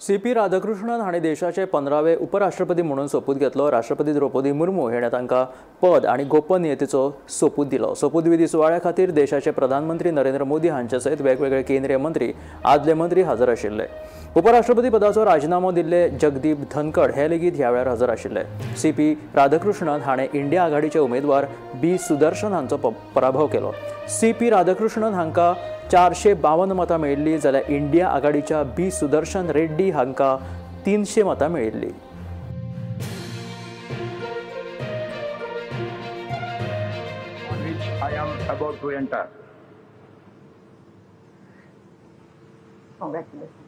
CP. Radhakrishnan हांणी देशाचे 15वे उपराष्ट्रपती म्हणून सोपूत घेतलो. राष्ट्रपती द्रौपदी मुर्मू हिणें तांकां पद आनी गोपनीयतेचो सोपूत दिलो. सोपूतविधी सुवाळ्या खातीर देशाचे प्रधानमंत्री नरेंद्र मोदी हांचे सयत वेगवेगळे केंद्रीय मंत्री, आदले मंत्री हजर आशिल्ले. उपराष्ट्रपती पदाचो राजिनामो दिल्ले जगदीप धनखड हे लेगीत ह्या वेळार हजर आशिल्ले. सी.पी. राधाकृष्णन हाणें इंडिया आघाडीचे उमेदवार बी सुदर्शन हांचो पराभव केलो. सी.पी. राधाकृष्णन हांकां 452 मतां मेळिल्ली, जाल्यार इंडिया आघाडीच्या बी सुदर्शन रेड्डी हांकां 300 मतां मेळिल्ली. Which I am about to enter. Congratulations.